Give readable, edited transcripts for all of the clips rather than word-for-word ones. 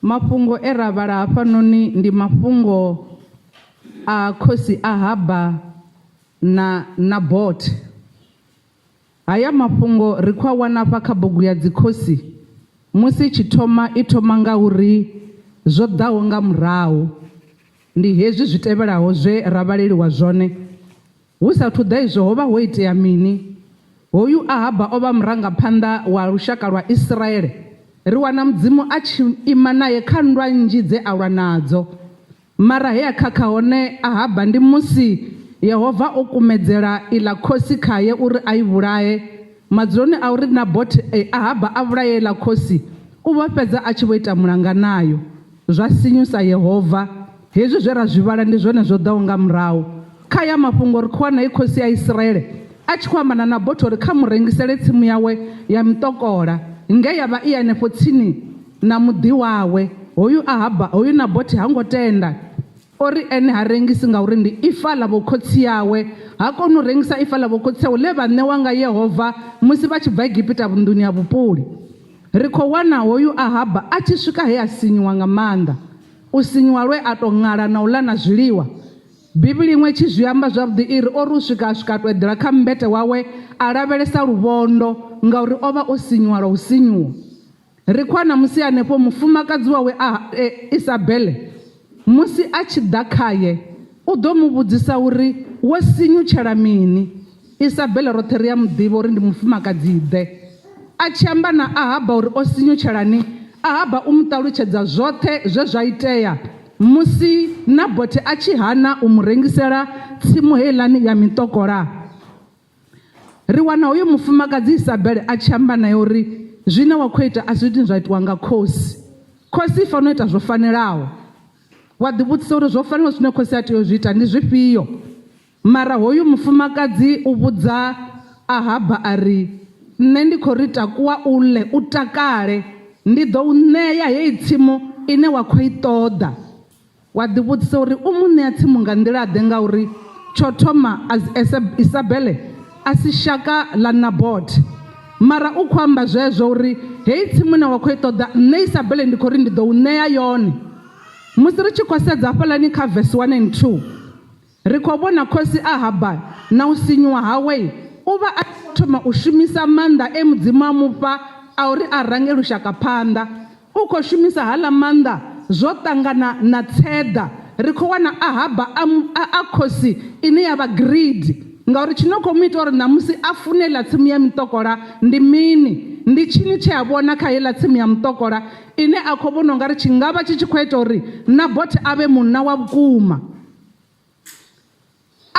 Mafhungo e ra vhala hafhanoni ndi mafhungo a khosi Ahaba na Nabothe. Haya mafhungo ri khou a wana afha kha bugu ya Dzikhosi. Musi i tshi thoma i thoma nga uri zwo ḓaho nga murahu. Ndi hezwi zwi tevhelaho zwe ra vhaleliwa zwone. Hu sa athu ḓa izwo ho vha ho itea mini? Hoyu Ahaba o vha murangaphanḓa wa lushaka lwa Israele. Ri wana Mudzimu a tshi ima nae kha nndwa nnzhi dze a lwa nadzo. Mara he a khakha hone Ahaba ndi musi Yehova o kumedzela iḽa khosi khae uri a i vhulahe. Madzuloni a uri Nabothe, Ahaba a vhulaye iḽa khosi, u vho fhedza a tshi vho ita mulanga nayo. Zwa sinyusa Yehova. Hezwi zwe ra zwi vhala ndi zwone zwo ḓaho nga murahu. Kha haya mafhungo ri khou wana e khosi ya Israele a tshi khou amba na Nabothe uri kha mu rengisele tsimu yawe ya miṱokola nge ya vha i henefho tsini na muḓi wawe. Hoyu Ahaba, hoyu Nabothe ha ngo tenda. O ri ene ha rengisi ngauri ndi ifa ḽa vhokhotsi awe. Ha koni u rengisa ifa ḽa vhokhotsi awe ḽe vha ṋewa nga Yehova musi vha tshi bva Egipita vhunḓuni ha vhupuli. Ri khou wana hoyu Ahaba a tshi swika he a sinyuwa nga maanḓa. U sinyuwa lwe a tou ṅala na u ḽa na zwiḽiwa. Bivhili iṅwe i tshi zwi amba zwavhuḓi i ri, O ri u swika a swika a tou eḓela kha mmbete wawe a lavhelesa luvhondo, ngauri o vha o sinyuwa lwa u sinyuwa. Ri khou wana musi hanefho mufumakadzi wawe a, e, Isabele, musi a tshi ḓa khae, u ḓo mu vhudzisa uri, Wo sinyutshela mini? Isabele roṱhe ri a mu ḓivha uri ndi mufumakadzi-ḓe. A tshi amba na Ahaba uri o sinyutshelani, Ahaba u mu ṱalutshedza zwoṱhe zwe zwa itea musi Nabothe a tshi hana u mu rengisela tsimu heiḽani ya miṱokola. Ri wana hoyu mufumakadzi Isabele a tshi amba nae uri, Zwine wa khou ita a si zwine zwa itiwa nga khosi. Khosi i fanela u ita zwo fanelaho. Wa ḓivhudzisa uri zwo fanelaho zwine khosi a tea u zwi ita ndi zwifhio. Mara hoyu mufumakadzi u vhudza Ahaba a ri, Nṋe ndi khou ri takuwa u ḽe, u takale, ndi ḓo u ṋea heyi tsimu ine wa khou i ṱoḓa. Wa ḓivhudzisa uri u mu ṋea tsimu nga nḓila-ḓe ngauri tsho thoma Isabele a si shaka ḽa Nabothe. Mara u khou amba zwezwo uri heyi tsimu ine wa khou i ṱoḓa, nṋe Isabele ndi khou ri ndi ḓo u ṋea yone. Musi ri tshi khou sedza hafhaḽani kha vesi 1 and 2, Ri khou vhona Khosi Ahaba na u sinyuwa hawe. U vha a tshi thoma u shumisa maanḓa e Mudzimu a mu fha a uri a range lushaka phanḓa. U khou shumisa haḽa maanḓa zwo ṱangana na tseḓa. Ri khou wana Ahaba a, a, a khosi ine ya vha greedy. Ngauri tshi no khou mu ita uri ṋamusi a fune iḽa tsimu ya miṱokola ndi mini? Ndi tshini tshe a vhona kha heiḽa tsimu ya muṱokola ine a khou vhona u nga ri tshi nga vha tshi tshi khou ita uri Nabothe a vhe munna wa vhukuma?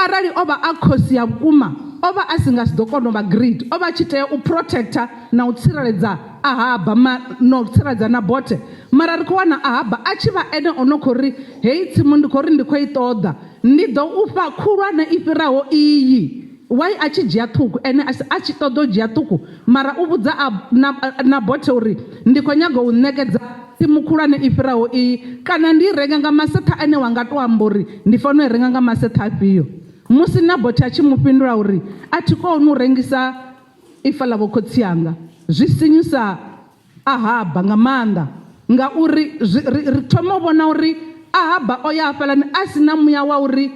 Arali o vha a khosi ya vhukuma, o vha a si nga si ḓo kona u vha greed. O vha a tshi tea u protector na u tsireledza Ahaba ma, no tsireledza Nabothe. Mara ri khou wana Ahaba a tshi vha ene o no khou ri, heyi tsimu ndi khou ri ndi khou i ṱoḓa, ndi ḓo u fha khulwane i fhiraho iyi. Why a tshi dzhia ṱhukhu? Ene a, a tshi ṱoḓa u dzhia ṱhukhu, mara u vhudza a, na, Nabothe uri ndi khou nyaga u ṋekedza tsimu khulwane i fhiraho iyi, kana ndi i renga nga maseṱha ane wa nga tou amba uri ndi fanela u i renga nga maseṱha afhio. Musi Nabothe a tshi mu fhindula uri a thi koni u rengisa ifa ḽa vhokhotsi anga, zwi sinyusa Ahaba nga maanḓa, ngauri zwi, ri, ri thoma u vhona uri Ahaba o ya hafhaḽani a si na muya wa uri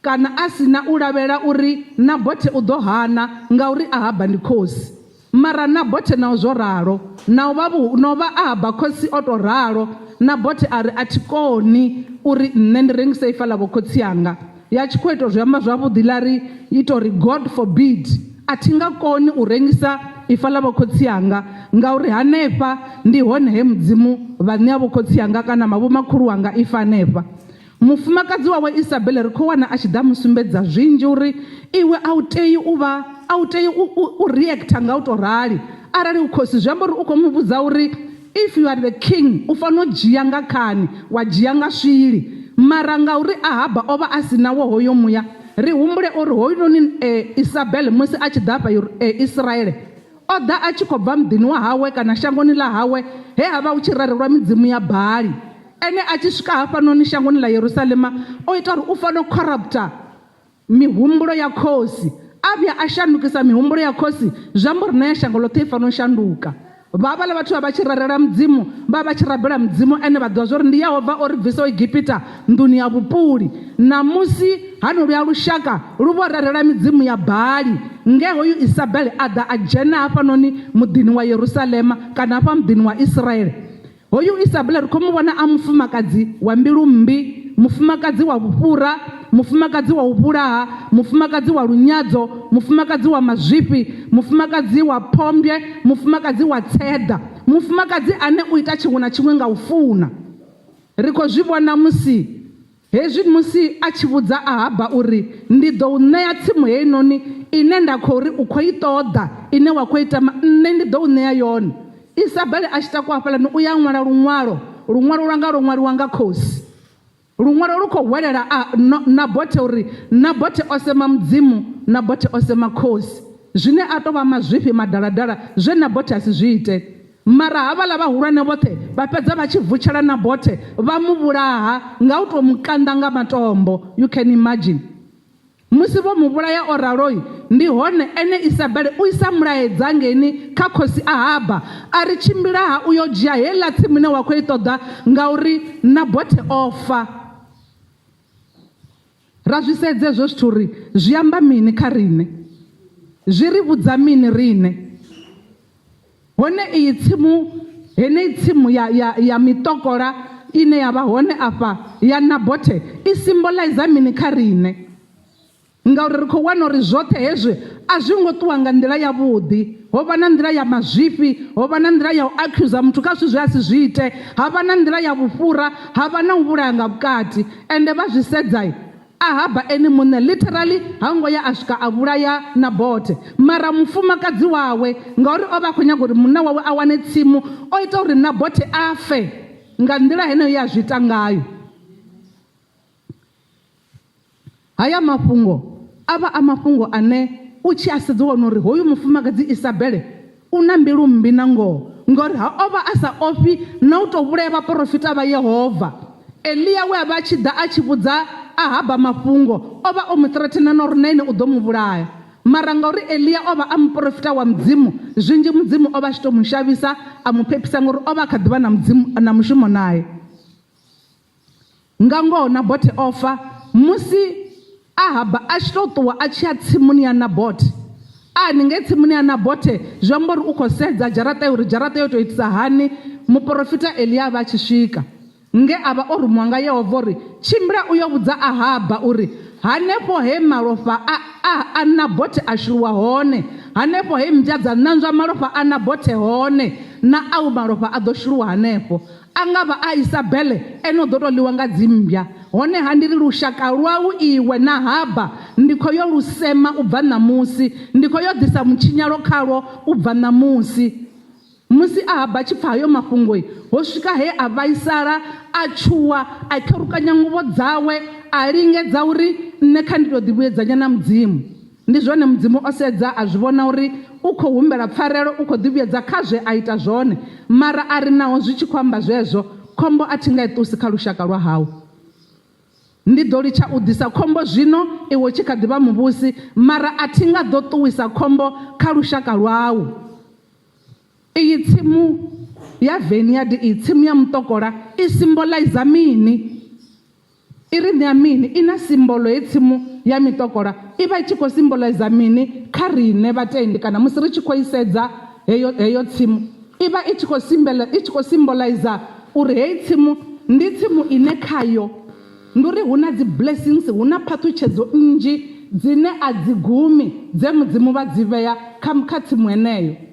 kana a si na u lavhelela uri Nabothe u ḓo hana ngauri Ahaba ndi khosi. Mara Nabothe naho zwo ralo, na u vha, na u vha Ahaba khosi o tou ralo, Nabothe a ri, A thi koni uri nṋe ndi rengise ifa ḽa vhokhotsi anga. Ya tshi khou ita zwi amba zwavhuḓi ḽa ri, ita uri God forbid, a thi nga koni u rengisa ifa ḽa vhokhotsi anga, ngauri hanefha ndi hone he Mudzimu vha ṋea vhokhotsi anga kana vhomakhulu wanga ifa hanefha. Mufumakadzi wawe Isabele ri khou wana a tshi ḓa mu sumbedza zwinzhi uri iwe a u tei u vha a u tei u, u, u reactor nga u tou rali. Arali u khosi zwi amba uri u khou mu vhudza uri if you are the king u fanela u dzhia nga khani wa dzhia nga swili. Mara ngauri Ahaba o vha a si nawo hoyo muya, ri humbule uri hoyunoni eh, Isabele musi a tshi ḓa hafha eh, Israele o ḓa a tshi khou bva muḓini wa hawe kana shangoni ḽa hawe he ha vha hu tshi rerelwa midzimu ya Baali. Ene a tshi swika hafhanoni shangoni ḽa Yerusalema, o ita uri u fanela u corrupta mihumbulo ya khosi. A vhuya a shandukisa mihumbulo ya khosi, zwi amba uri na ya shango ḽoṱhe i fanela u shanduka. Vha vhaḽa vhathu vha vha tshi rerela Mudzimu, vha vha tshi rabela Mudzimu ene vha ḓivha zwa uri ndi Yehova o ri bvisaho Egipita nḓuni ya vhupuli. Ṋamusi hanoluya lushaka lu vho rerela midzimu ya Baali, nge hoyu Isabele a ḓa a dzhena hafhanoni muḓini wa Yerusalema kana hafha muḓini wa Israele. Hoyu Isabele ri khou mu vhona a mufumakadzi wa mbilu mmbi, mufumakadzi wa vhufhura, mufumakadzi wa u vhulaha, mufumakadzi wa lunyadzo, mufumakadzi wa mazwifhi, mufumakadzi wa phombwe, mufumakadzi wa tseḓa, mufumakadzi ane u ita tshiṅwe na tshiṅwe nga u funa. Ri khou zwi vhona musi Hezwi musi a tshi vhudza Ahaba uri, Ndi ḓo u ṋea tsimu heinoni ine nda khou ri u khou i ṱoḓa, ine wa khou i tama, nṋe ndi ḓo u ṋea yone. Isabele a tshi takuwa hafhaḽani u ya a ṅwala luṅwalo, luṅwalo lwa nga lwo ṅwaliwa nga khosi. Luṅwalo lu khou hwelela Nabothe uri Nabothe o sema Mudzimu, Nabothe o sema khosi. Zwine a tou vha mazwifhi madala-dala zwe Nabothe a si zwi ite. Mara havhaḽa vhahulwane vhoṱhe vha fhedza vha tshi vutshela Nabothe vha mu vhulaha nga u tou mu kanḓa nga matombo. You can imagine. Musi vho mu vhulaya o raloi, ndi hone ene Isabele u isa mulaedza ngeini kha khosi Ahaba, a ri, Tshimbila-ha u yo dzhia heiḽa tsimu ine wa khou i ṱoḓa, ngauri Nabothe o fa. Ra zwi sedza hezwo zwithu uri zwi amba mini kha riṋe. Zwi ri vhudza mini riṋe? Hone iyi tsimu, heneyi tsimu ya, ya, ya miṱokola ine ya vha hone afha ya Nabothe i simbolaiza mini kha riṋe? Ngauri ri khou wana uri zwoṱhe hezwi a zwi ngo ṱuwa nga nḓila yavhuḓi. Ho vha na nḓila ya mazwifhi, ho vha na nḓila ya u accuser muthu kha zwithu zwe a si zwi ite, ha vha na nḓila ya vhufhura, ha vha na u vhulaya nga vhukati. Ende vha zwi sedza, Ahaba ene muṋe literally ha ngo ya a swika a vhulaya Nabothe, mara mufumakadzi wawe, ngauri o vha a khou nyaga uri munna wawe a wane tsimu, o ita uri Nabothe a fe nga nḓila heneyo ye a zwi ita ngayo. Haya mafhungo a vha a mafhungo ane u tshi a sedza u wana uri hoyu mufumakadzi Isabele u na mbilu mmbi nangoho, ngauri ha o vha a sa ofhi na u tou vhulaya vhaporofita vha Yehova. Elia we a vha a tshi ḓa a tshi vhudza Ahaba mafhungo, o vha o mu threatener na uri na ene u ḓo mu vhulaya. Mara ngauri Elia o vha a muporofita wa Mudzimu, zwinzhi Mudzimu o vha a tshi tou mu shavhisa a mu phephisa ngauri o vha a kha ḓi vha na Mudzimu na mushumo nae. Nga ngoho Nabothe o fa musi Ahaba a tshi tou ṱuwa a tshi ya tsimuni ya Nabothe. A haningei tsimuni ya Nabothe, zwi amba uri u khou sedza dzharaṱa uri dzharaṱa yo tou itisa hani, muporofita Elia a vha a tshi swika. Nge a vha o rumiwa nga Yehova uri, Tshimbila u yo vhudza Ahaba uri, Hanefho he malofha a, a, a Nabothe a shuluwa hone, hanefho he mmbwa dza ṋanzwa malofha a Nabothe hone, na au malofha a ḓo shuluwa hanefho. A nga vha a Isabele, ene u ḓo tou ḽiwa nga dzimmbwa. Hone-ha ndi ri lushaka lwau iwe na Haba ndi khou yo lu sema u bva ṋamusi, ndi khou yo ḓisa mutshinyalo khalwo u bva ṋamusi. Musi Ahaba a tshi pfa hayo mafhungo, ho swika he a vhaisala, a tshuwa, a kherukanya nguvho dzawe, a lingedza uri, Nṋe kha ndi tou ḓivhuyedzanya na Mudzimu. Ndi zwone, Mudzimu o sedza a zwi vhona uri u khou humbela pfarelo, u khou ḓivhuyedza kha zwe a ita zwone. Mara a ri, Naho zwi tshi khou amba zwezwo, khombo a thi nga i ṱusi kha lushaka lwa hau. Ndi ḓo litsha u ḓisa khombo zwino iwe u tshi kha ḓi vha muvhusi, mara a thi nga ḓo ṱuwisa khombo kha lushaka lwau. Iyi tsimu ya vineyard, iyi tsimu ya muṱokola i symbolaiza mini? I ri ṋea mini? I na simbolo heyi tsimu ya miṱokola i vha i tshi khou simbolaiza mini kha riṋe vhatendi kana musi ri tshi khou i sedza heyo, heyo tsimu? I vha i tshi khou simbela, i tshi khou simbolaiza uri heyi tsimu ndi tsimu ine khayo ndi uri hu na dzi blessings, hu na phaṱhutshedzo nnzhi dzine a dzi gumi dze Mudzimu vha dzi vhea kha, kha tsimu heneyo.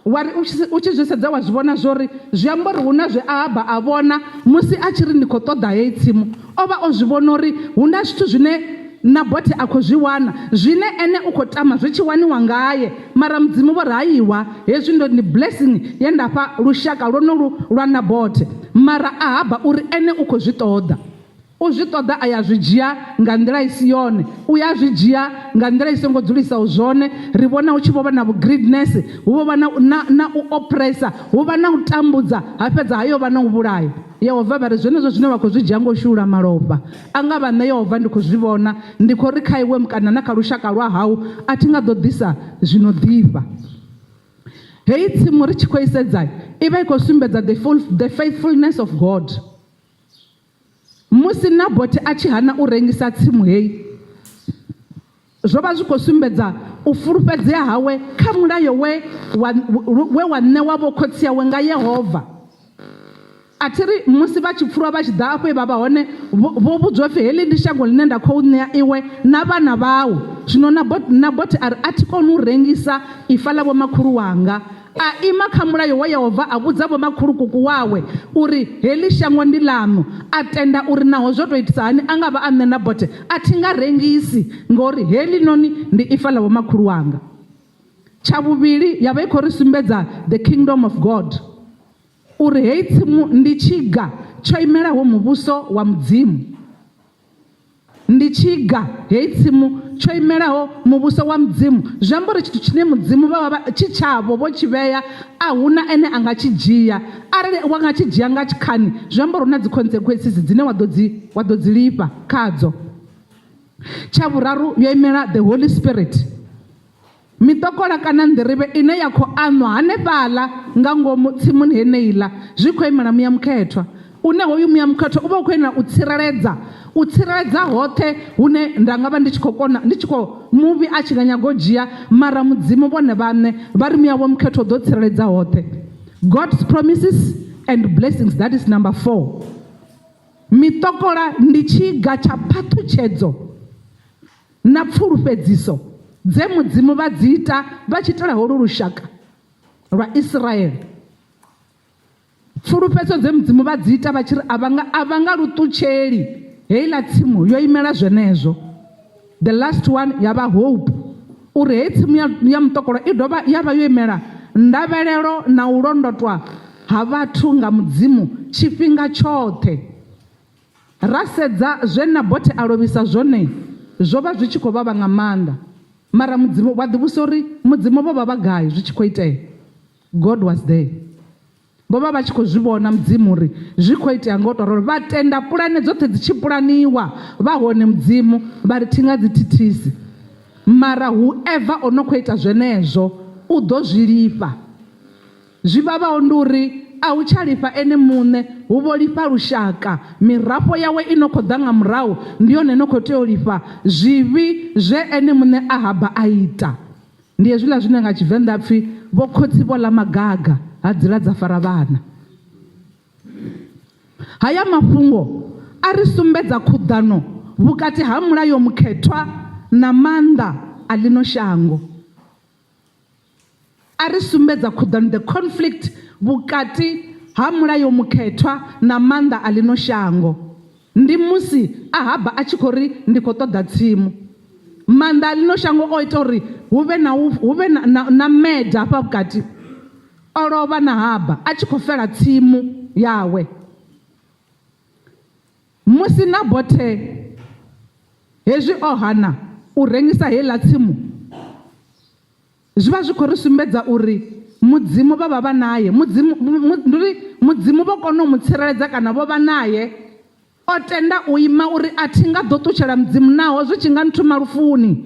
Wa ri u tshi zwi sedza wa zwi vhona zwo ri zwi amba uri hu na zwe Ahaba a vhona musi a tshi ri ndi khou ṱoḓa heyi tsimu. O vha o zwi vhona uri hu na zwithu zwine Nabothe a khou zwi wana zwine ene u khou tama zwi tshi waniwa ngae. Mara Mudzimu vho ri haiwa, hezwi ndo ndi blessing ye nda fha lushaka lwonolu lwa Nabothe. Mara Ahaba uri ene u khou zwi ṱoḓa. U zwi ṱoḓa a ya zwi dzhia nga nḓila i si yone, u ya zwi dzhia nga nḓila i songo dzulisaho zwone. Ri vhona hu tshi vho vha na vhugreediness, hu vho vha na, na, na u oppressa, hu vha na u tambudza, ha fhedza ha yo vha na u vhulaya. Yehova vha ri, Zwenezwo zwine vha khou zwi dzhia ngo shulula malofha a nga vha nṋe Yehova ndi khou zwi vhona, ndi khou ri kha iwe kana na kha lushaka lwa hau a thi nga ḓo ḓisa zwi no ḓifha. Heyi tsimu ri tshi khou i sedza i vha i khou sumbedza the, full, the faithfulness of God. Musi Nabothe a tshi hana u rengisa tsimu heyi, zwo vha zwi khou sumbedza u fulufhedzea hawe kha mulayo we wa, we wa ṋewa vhokhotsi awe nga Yehova. A thi ri musi vha tshi pfulwa vha tshi ḓa afho he vha vha hone, vho vhudzwa upfi, Heḽi ndi shango ḽine nda khou ṋea iwe na vhana vhau. Zwino Nabothe a ri, A thi koni u rengisa ifa ḽa vhomakhulu wanga. A ima kha mulayo wa Yehova a vhudza vhomakhulukuku wawe uri, Heḽi shango ndi ḽaṋu. A tenda uri naho zwo tou itisa hani a nga vha a nṋe Nabothe, a thi nga rengisi, ngauri heḽinoni ndi ifa ḽa vhomakhulu wanga. Tsha vhuvhili, ya vha i khou ri sumbedza the kingdom of God. Uri heyi tsimu ndi tshiga tsho imelaho Muvhuso wa Mudzimu. Ndi tshiga, heyi tsimu, tsho imelaho Muvhuso wa Mudzimu. Zwi amba uri tshithu tshine Mudzimu vha vha tshi tshavho vho tshi vhea, a hu na ane a nga tshi dzhia. Arali wa nga tshi dzhia nga tshikhani, zwi amba uri hu na dzi consequences dzine wa ḓo dzi, wa ḓo dzi lifha khadzo. Tsha vhuraru, yo imela the Holy Spirit. Miṱokola kana nḓirivhe ine ya khou aṋwa hanefhaḽa nga ngomu tsimuni heneiḽa, zwi khou imela Muya Mukhethwa. Une hoyu Muya Mukhethwa u vha u khou imela u tsireledza, u tsireledza hoṱhe hune nda nga vha ndi tshi khou kona, ndi tshi khou, muvhi a tshi nga nyaga u dzhia, mara Mudzimu vhone vhaṋe vha ri Muya wa Mukhethwa u ḓo tsireledza hoṱhe. God's promises and blessings, that is number 4. Miṱokola ndi tshiga tsha phaṱhutshedzo. na pfulufhedziso dze Mudzimu vha dzi ita vha tshi itela holu lushaka lwa Isiraele. Pfulufhedziso dze Mudzimu vha dzi ita vha tshi ri a vha nga a vha nga lu ṱutsheli heiḽa tsimu yo imela zwenezwo. The last one ya vha hope uri heyi tsimu ya, ya muṱokola i dovha ya vha yo imela ndavhelelo na u londotwa ha vhathu nga Mudzimu tshifhinga tshoṱhe. Ra sedza zwe Nabothe a lovhisa zwone, zwo vha zwi tshi khou vhavha nga maanḓa. Mara Mudzimu, wa ḓivhudzisa uri Mudzimu vho vha vha gai zwi tshi khou itea? God was there. Vho vha vha tshi khou zwi vhona Mudzimu uri zwi khou itea nga u tou ralo. Vha tenda pulane dzoṱhe dzi tshi pulaniwa, vha hone Mudzimu, vha ri thi nga dzi thithisi. Mara whoever o no khou ita zwenezwo u ḓo zwi lifha. Zwi vhavhaho ndi uri a hu tsha lifha ene muṋe, hu vho lifha lushaka. Mirafho yawe i no khou ḓa nga murahu ndi yone i no khou tea u lifha zwivhi zwe ene muṋe Ahaba a ita. Ndi hezwiḽa zwine nga Tshivenḓa ha pfi, Vhokhotsi vho ḽa magaga, ha dzula dza fara vhana. Haya mafhungo a ri sumbedza khuḓano vhukati ha mulayo mukhethwa na maanḓa a ḽino shango. A ri sumbedza khuḓano, the conflict, vhukati ha mulayo mukhethwa na maanḓa a ḽino shango. Ndi musi Ahaba a tshi khou ri, Ndi khou ṱoḓa tsimu. Maanḓa a ḽino shango o ita uri hu vhe na, hu vhe na, na, na meda hafha vhukati. O lovha Nahaba a tshi khou fela tsimu yawe. Musi Nabothe hezwi o hana u rengisa heiḽa tsimu, Zwi vha zwi khou ri sumbedza uri Mudzimu vha vha vha nae. Mudzimu, ndi uri Mudzimu vho kona u mu tsireledza kana vho vha nae. O tenda u ima uri a thi nga ḓo ṱutshela Mudzimu naho zwi tshi nga nthuma lufuni.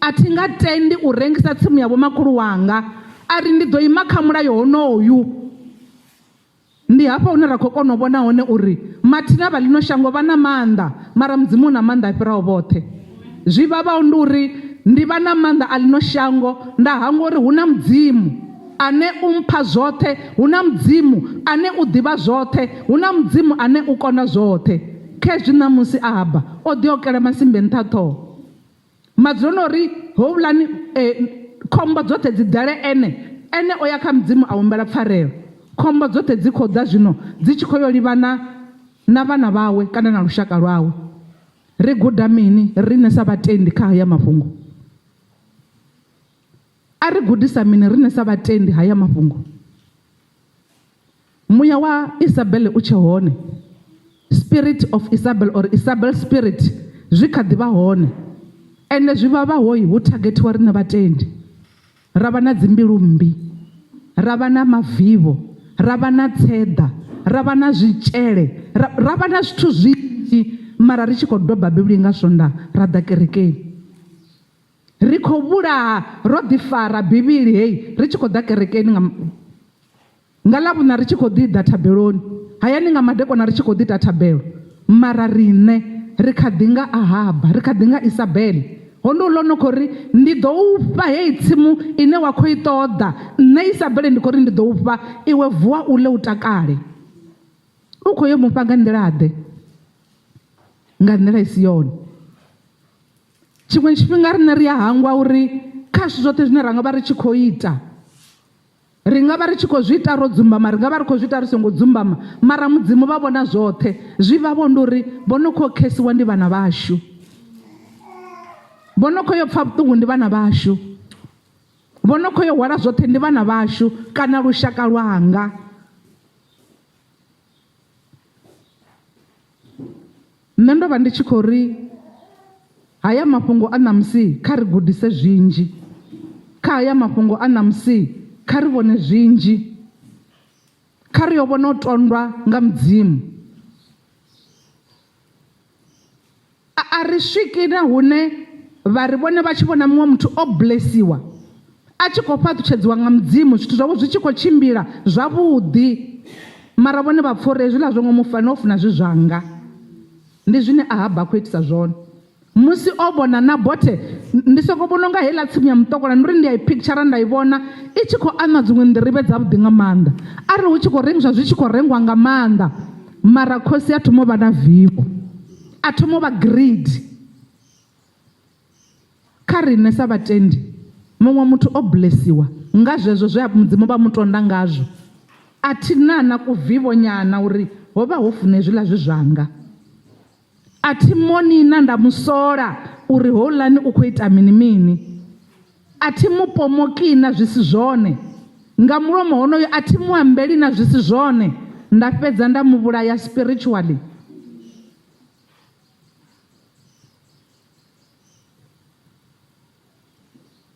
A thi nga tendi u rengisa tsimu ya vhomakhulu wanga. A ri ndi ḓo ima kha mulayo honoyu. Ndi hafha hune ra khou kona u vhona hone uri mathina vha ḽino shango vha na maanḓa, mara Mudzimu u na maanḓa a fhiraho vhoṱhe. Zwi vhavhaho ndi uri ndi vha na maanḓa a ḽino shango nda hangwa uri hu na Mudzimu ane u mpha zwoṱhe, hu na Mudzimu ane u ḓivha zwoṱhe, hu na Mudzimu ane u kona zwoṱhe. Khezwi ṋamusi Ahaba o ḓiokela masimbe nṱha ha ṱhoho. Madzuloni a uri houḽani khombo dzoṱhe dzi ḓele ene, ene o ya kha Mudzimu a humbela pfarelo. Khombo dzoṱhe dzi khou ḓa zwino dzi tshi khou yo livhana na vhana vhawe kana na lushaka lwawe. Ri guda mini riṋe sa vhatendi kha haya mafhungo? A ri gudisa mini riṋe sa vhatendi haya mafhungo? Muya wa Isabel u tshe hone. Spirit of Isabel or Isabel spirit zwi kha ḓi vha hone. Ende zwi vhavhaho hu thagethiwa riṋe vhatendi. Ra vha na dzimbilu mmbi, ra vha na mavivho, ra vha na tseḓa, ra vha na zwitshele, ra, ra vha na zwithu zwinzhi mara ri tshi khou doba Bivhili nga Swondaha ra ḓa kerekeni. Ri khou vhulaha ro ḓifara Bivhili heyi ri tshi khou ḓa kerekeni nga nga Ḽavhuṋa ri tshi khou ḓi ḓa thabeloni, hayani nga madekwana ri tshi khou ḓi ita thabelo. Mara riṋe ri kha ḓi nga Ahaba, ri kha ḓi nga Isabele. Honouḽa o no khou ri, Ndi ḓo u fha heyi tsimu ine wa khou i ṱoḓa, nṋe Isabele ndi khou ri ndi ḓo u fha, iwe vuwa u ḽe u takale. U khou yo mu fha nga nḓila-ḓe? Nga nḓila i si yone. Tshiṅwe tshifhinga riṋe ri a hangwa uri kha zwithu zwoṱhe zwine ra nga vha ri tshi khou ita, ri nga vha ri tshi khou zwi ita ro dzumbama, ri nga vha ri khou zwi ita ri songo dzumbama, mara Mudzimu vha vhona zwoṱhe. Zwi vhavho ndi uri vho no khou khesiwa ndi vhana vhashu, vho no khou yo pfa vhuṱungu ndi vhana vhashu, vho no khou yo hwala zwoṱhe ndi vhana vhashu kana lushaka lwanga. Nṋe ndo vha ndi tshi khou ri haya mafhungo a ṋamusi kha ri gudise zwinzhi, kha haya mafhungo a ṋamusi kha ri vhone zwinzhi, kha ri yo vhona u tondwa nga Mudzimu. A, a ri swiki na hune vha ri vhone vha tshi vhona muṅwe muthu o blesiwa a tshi khou fhaṱutshedziwa nga Mudzimu, zwithu zwavho zwi tshi khou tshimbila zwavhuḓi, mara vhone vha pfa uri hezwiḽa a zwo ngo mu fanela, o funa zwi zwanga. Ndi zwine Ahaba a khou itisa zwone. Musi o vhona Nabothe, ndi sokou vhona unga heiḽa tsimu ya muṱokola, ndi uri ndi a i picture nda i vhona i tshi khou aṋwa dziṅwe nḓirivhe dzavhuḓi nga maanḓa. Arali hu tshi khou rengiswa zwi tshi khou rengwa nga maanḓa, mara khosi a thoma u vha na vivho, a thoma u vha greedy. Kha riṋe sa vhatendi, muṅwe muthu o blesiwa nga zwezwo zwe Mudzimu vha mu tonda ngazwo. A thi na na kuvivho nyana uri ho vha ho funa hezwiḽa zwi zwanga. A thi moni na nda mu sola uri houḽani u khou ita mini mini. A thi mu pomoki na zwi si zwone. Nga mulomo honoyo a thi mu ambeli na zwi si zwone nda fhedza nda mu vhulaya spiritually.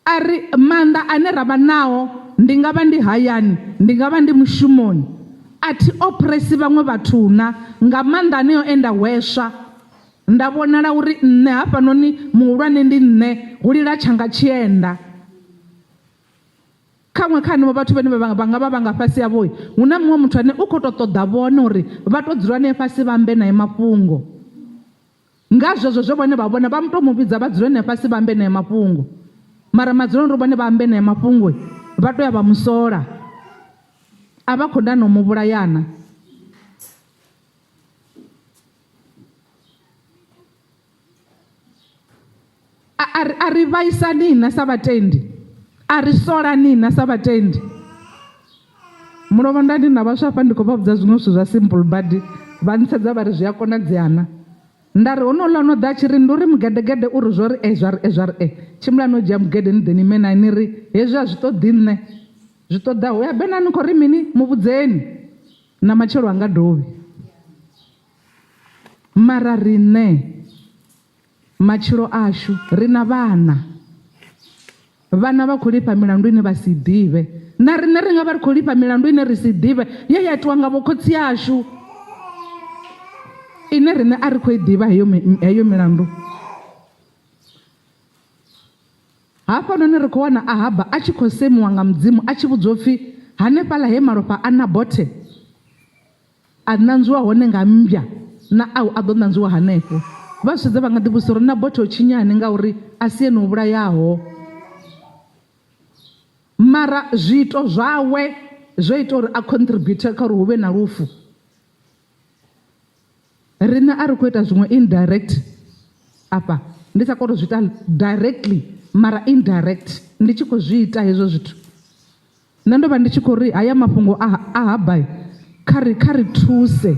A ri, Maanḓa ane ra vha nao, ndi nga vha ndi hayani, ndi nga vha ndi mushumoni, a thi oppresi vhaṅwe vhathu-na nga maanḓa aneo e nda hweswa. Nda vhonala uri nṋe hafhanoni muhulwane ndi nṋe, hu lila tshanga tshienda. Khaṅwe kha henevho vhathu vhane vha nga vha vha nga fhasi havho, hu na muṅwe muthu ane u khou tou ṱoḓa vhone uri vha tou dzula nae fhasi vha ambe nae mafhungo. Nga zwezwo zwe vhone vha vhona, vha tou mu vhidza vha dzule nae fhasi vha ambe nae mafhungo. Mara madzuloni uri vhone vha ambe nae mafhungo, vha tou ya vha mu sola. A vha khou nda no mu vhulayana. A, a, a ri vhaisa nina sa vhatendi, a ri sola nina sa vhatendi. Mulovha nda ndi na vhaswa hafha ndi khou vha vhudza zwiṅwe zwithu zwa simple badi, vha ntsedza vha ri zwi a konadzeana. Nda ri honouḽa no ḓa a tshi ri ndi uri mugedegede u ri zwo ri e zwa ri e zwa ri e, tshimbila no dzhia mugede ni ḓe ni ime nae ni ri hezwi a zwi ṱoḓi nṋe, zwi ṱoḓa hoya Bena ni khou ri mini mu vhudzeni na matshelo a nga dovhi. Mara riṋe matshilo ashu ri na vhana, vhana vha khou lifha milandu ine vha si i ḓivhe. Na riṋe ri nga vha ri khou lifha milandu ine ri si i ḓivhe ye ya itiwa nga vhokhotsi ashu ine riṋe a ri khou i ḓivha heyo, heyo milandu. Hafhanoni ri khou wana Ahaba a tshi khou semiwa nga Mudzimu a tshi vhudzwa upfi hanefhaḽa he malofha a Nabothe A ṋanzwiwa hone nga mmbwa, na au a ḓo ṋanzwiwa hanefho. Vha zwi sedza vha nga ḓivhudzisa uri, Nabothe o tshinyani ngauri a si ene o vhulayaho? Mara zwiito zwawe zwo ita uri a contribute kha uri hu vhe na lufu. Riṋe a ri khou ita zwiṅwe indirect afha, ndi sa koni u zwi ita directly mara indirect ndi tshi khou zwi ita hezwo zwithu. Nṋe ndo vha ndi tshi khou ri haya mafhungo a Ahaba kha ri kha ri thuse.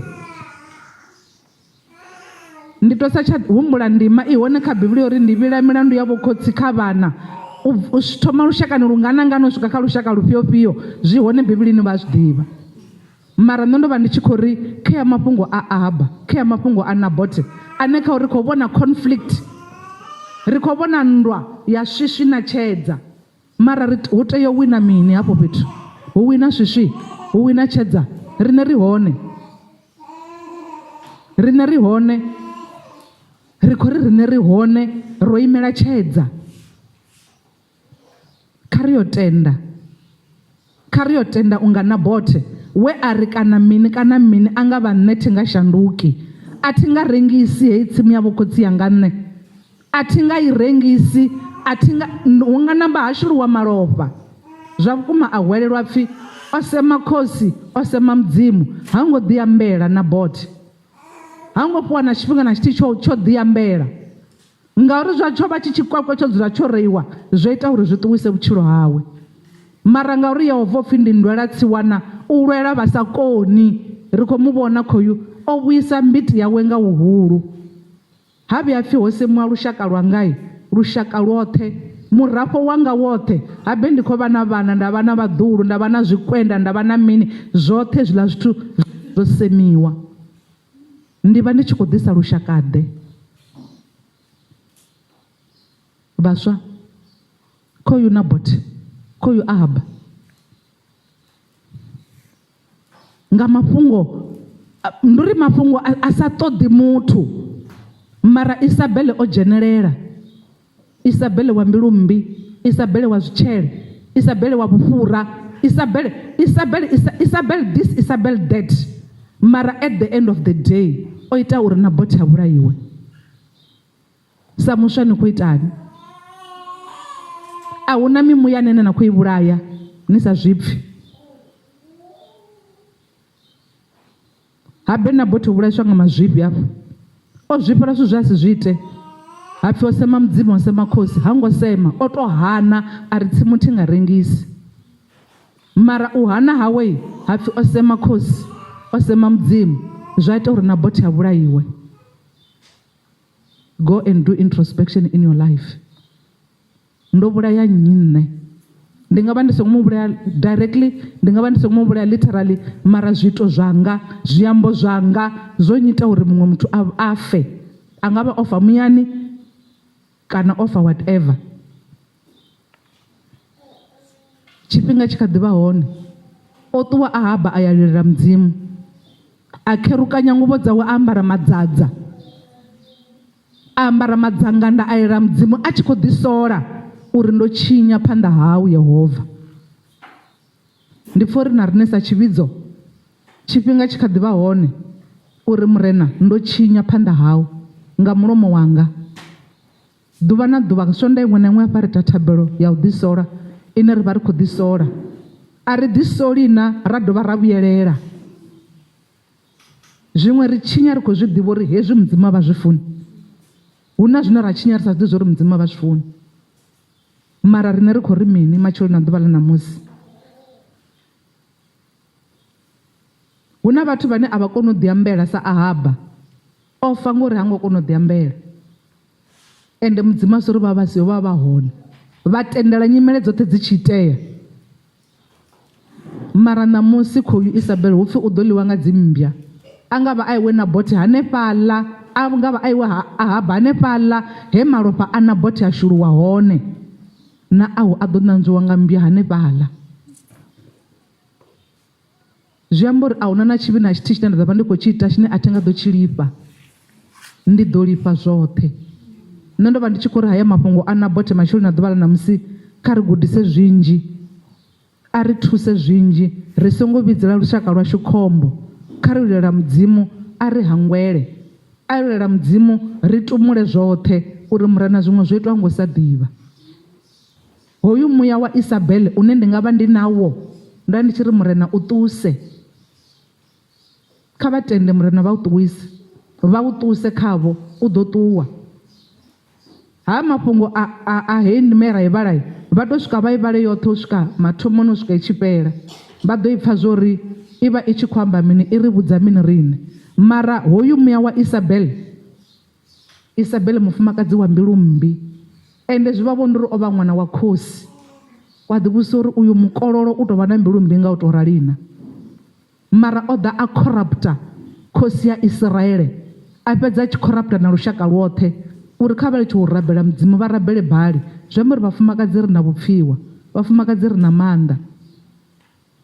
Ndi to sa tsha humbula ndima i hone kha Bivhili uri ndi vhila milandu ya vhokhotsi kha vhana u thoma lushakani lungana ngana u swika kha lushaka lufhio fhio zwi hone Bivhilini vha zwi ḓivha. Mara nṋe ndo vha ndi tshi khou ri khea mafhungo a Ahaba, khea mafhungo a Nabothe ane kha uri khou vhona conflict, ri khou vhona nndwa ya swiswi na tshedza. Mara ri, hu tea u wina mini hafho fhethu? Hu wina swiswi? Hu wina tshedza? Riṋe ri hone. Riṋe ri hone. Ri khou ri riṋe ri hone, ro imela tshedza. Kha ri yo tenda. Kha ri yo tenda unga Nabothe we a ri kana mini kana mini a nga vha nṋe thi nga shanduki. A thi nga rengisi heyi tsimu ya vhokhotsi yanga nṋe. A thi nga i rengisi, a thi nga hu nga namba ha shuluwa malofha. Zwa vhukuma a hwelelwa pfi o sema khosi, o sema Mudzimu. Ha ngo ḓiambela Nabothe. Ha ngo fhiwa na tshifhinga na tshithihi tsho tsho ḓiambela. Ngauri zwa tsho vha tshi tshikwekwe tsho dzula tsho reiwa, zwo ita uri zwi ṱuwise vhutshilo hawe. Mara ngauri Yehova u pfi ndi nndwela tsiwana, u lwela vha sa koni, ri khou mu vhona khoyu o vhuisa mbiti yawe nga huhulu. Ha vhuya ha pfi ho semiwa lushaka lwangai, lushaka lwoṱhe, murafho wanga woṱhe, habe ndi khou vha na vhana, nda vha na vhaḓuhulu, nda vha na zwikwenda, nda vha na mini, zwoṱhe hezwiḽa zwithu zwo semiwa. Ndi vha ndi tshi khou ḓisa lushaka-ḓe? Vhaswa, khoyu Nabothe, khoyu Ahaba. Nga mafhungo, ndi uri mafhungo a sa ṱoḓi muthu, mara Isabele o dzhenelela. Isabele wa mbilu mmbi, Isabele wa zwitshele, Isabele wa vhufhura, Isabele, Isabele, Isa, Isabele this, Isabele that. Mara at the end of the day, o ita uri Nabothe a vhulaiwe. Sa muswa ni khou itani? A huna mimuya ine na khou i vhulaya ni sa zwi pfi. Habe Nabothe o vhulaiswa nga mazwifhi hafha. O zwifhela zwithu zwe a si zwi ite. Ha pfi o sema Mudzimu, o sema khosi. Ha ngo sema, o tou hana a ri tsimu thi nga rengisi. Mara u hana hawe ha pfi o sema khosi, o sema Mudzimu, zwa ita uri Nabothe a vhulaiwe. Go and do introspection in your life. Ndo vhulaya nnyi nṋe? Ndi nga vha ndi songo mu vhulaya directly, ndi nga vha ndi songo mu vhulaya literally, mara zwiito zwanga, zwiambo zwanga zwo nyita uri muṅwe muthu a, a fe. A nga vha o fa muyani kana o fa whatever. Tshifhinga tshi kha ḓi vha hone. O ṱuwa Ahaba a ya lilela Mudzimu. A kherukanya nguvho dzawe a ambara madzadza. A ambara madzanganda a ela Mudzimu a tshi khou ḓisola uri ndo tshinya phanḓa hau Yehova. Ndi pfa uri na riṋe sa tshivhidzo tshifhinga tshi kha ḓi vha hone uri Murena ndo tshinya phanḓa hau nga mulomo wanga. Ḓuvha na ḓuvha Sonda iṅwe na iṅwe hafha ri ita thabelo ya u ḓisola ine ri vha ri khou ḓisola. A ri ḓisoli na ra dovha ra vhuyelela. Zwiṅwe ri tshinya ri khou zwi ḓivha uri hezwi Mudzimu a vha zwi funi. Hu na zwine ra tshinya ri sa zwi ḓivhi zwa uri Mudzimu a vha zwi funi. Mara riṋe ri khou ri mini matsheloni a ḓuvha ḽa ṋamusi? Hu na vhathu vhane a vha koni u ḓiambela sa Ahaba. O fa ngori ha ngo kona u ḓiambela. Ende Mudzimu a si uri vha vha siho vha vha hone. Vha tendela nyimele dzoṱhe dzi tshi itea. Mara ṋamusi khoyu Isabel hu pfi u ḓo ḽiwa nga dzimmbwa. A nga vha a iwe Nabothe hanefhaḽa, a nga vha a iwe Ahaba hanefhaḽa he malofha a Nabothe a shuluwa hone, na au a ḓo ṋanzwiwa nga mmbwa hanefhaḽa. Zwi amba uri a hu na na tshivhi na tshithihi tshine nda ḓo vha ndi khou tshi ita tshine a thi nga ḓo tshi lifha. Ndi ḓo lifha zwoṱhe. Nṋe ndo vha ndi tshi khou ri haya mafhungo a Nabothe matsheloni a ḓuvha ḽa ṋamusi kha ri gudise zwinzhi, a ri thuse zwinzhi, ri songo vhidzela lushaka lwashu khombo. Kha ri lilela Mudzimu a ri hangwele, a lilela Mudzimu ri tumule zwoṱhe uri Murena zwiṅwe zwo itwa ngo sa ḓivha. Hoyu muya wa Isabele une ndi nga vha ndi nawo, nda ndi tshi ri, Murena, u ṱuse. Kha vha tende, Murena, vha u ṱuwise. Vha u ṱuse khavho, u ḓo ṱuwa. Haya mafhungo a, a, a heyi ndima ye ra i vhala, vha tou swika vha i vhale yoṱhe u swika mathomoni u swika i tshi fhela. Vha ḓo i pfa zwo ri i vha i tshi khou amba mini, i ri vhudza mini riṋe. Mara hoyu muya wa Isabele, Isabele mufumakadzi wa mbilu mmbi, ende zwi vha vho ndi uri o vha ṅwana wa khosi. Wa ḓivhudzisa uri uyu mukololo u tou vha na mbilu mmbi nga u tou rali na? Mara o ḓa a corrupta khosi ya Isiraele, a fhedza a tshi corrupta na lushaka lwoṱhe uri kha vha litshe u rabela Mudzimu vha rabele Baali. Zwi amba uri vhafumakadzi ri na vhupfiwa, vhafumakadzi ri na maanḓa.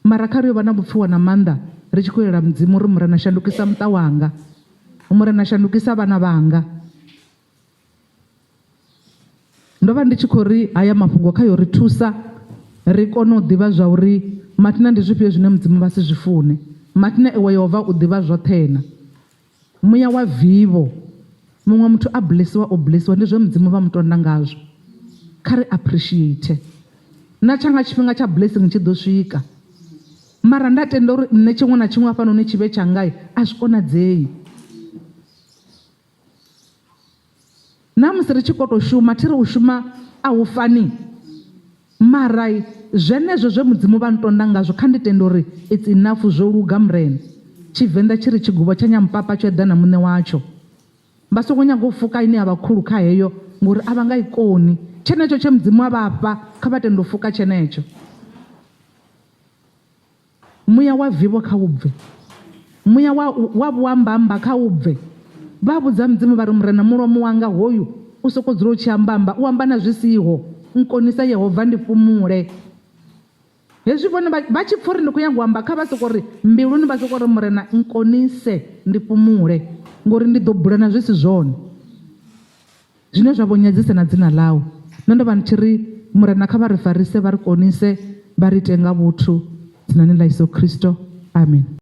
Mara kha ri yo vha na vhupfiwa na maanḓa ri tshi khou yela Mudzimu uri, Murena, shandukisa muṱa wanga. Murena, shandukisa vhana vhanga. Ndo vha ndi tshi khou ri haya mafhungo kha yo ri thusa. Ri kone u ḓivha zwa uri mathina ndi zwifhio zwine Mudzimu vha si zwi fune. Mathina iwe Yehova u ḓivha zwoṱhe na. Muya wa vivho. Muṅwe muthu a blessiwa o blessiwa ndi zwe Mudzimu vha mu tonda ngazwo. Kha ri appreciate. Na tshanga tshifhinga tsha blessing tshi ḓo swika. Mara nda tenda uri nṋe tshiṅwe na tshiṅwe hafhanoni tshi vhe tshanga a zwi konadzei. Na musi ri tshi khou tou shuma thi ri u shuma a hu fani mara zwenezwo zwe Mudzimu vha ntonda ngazwo kha ndi tende uri it's enough zwo luga Murena. Tshivenḓa tshi ri tshiguvho tsha nyampapa tsho eḓana muṋe watsho. Vha songo nyaga u fuka ine ya vha khulu kha heyo ngori a vha nga i koni. Tshenetsho tshe Mudzimu a vha fha kha vha tende u fuka tshenetsho. Muya wa vivho kha u bve. Muya wa, wa vhuambamba kha u bve. Vha vhudza Mudzimu vha ri, Murena, mulomo wanga hoyu u sokou dzula u tshi amba-amba, u amba na zwi siho. Nkonise Yehova ndi fhumule. Hezwi vhone vha, vha tshi pfa uri ndi khou nyaga u amba, kha vha sokou ri mbiluni vha sokou ri, Murena, nkonise ndi fhumule, ngori ndi ḓo bula na zwi si zwone. Zwine zwa vho nyadzisa na dzina ḽau. Nṋe ndo vha ndi tshi ri, Murena kha vha ri farise, vha ri konise, vha ri ite nga vhuthu, dzinani ḽa Yesu Kristo. Amen.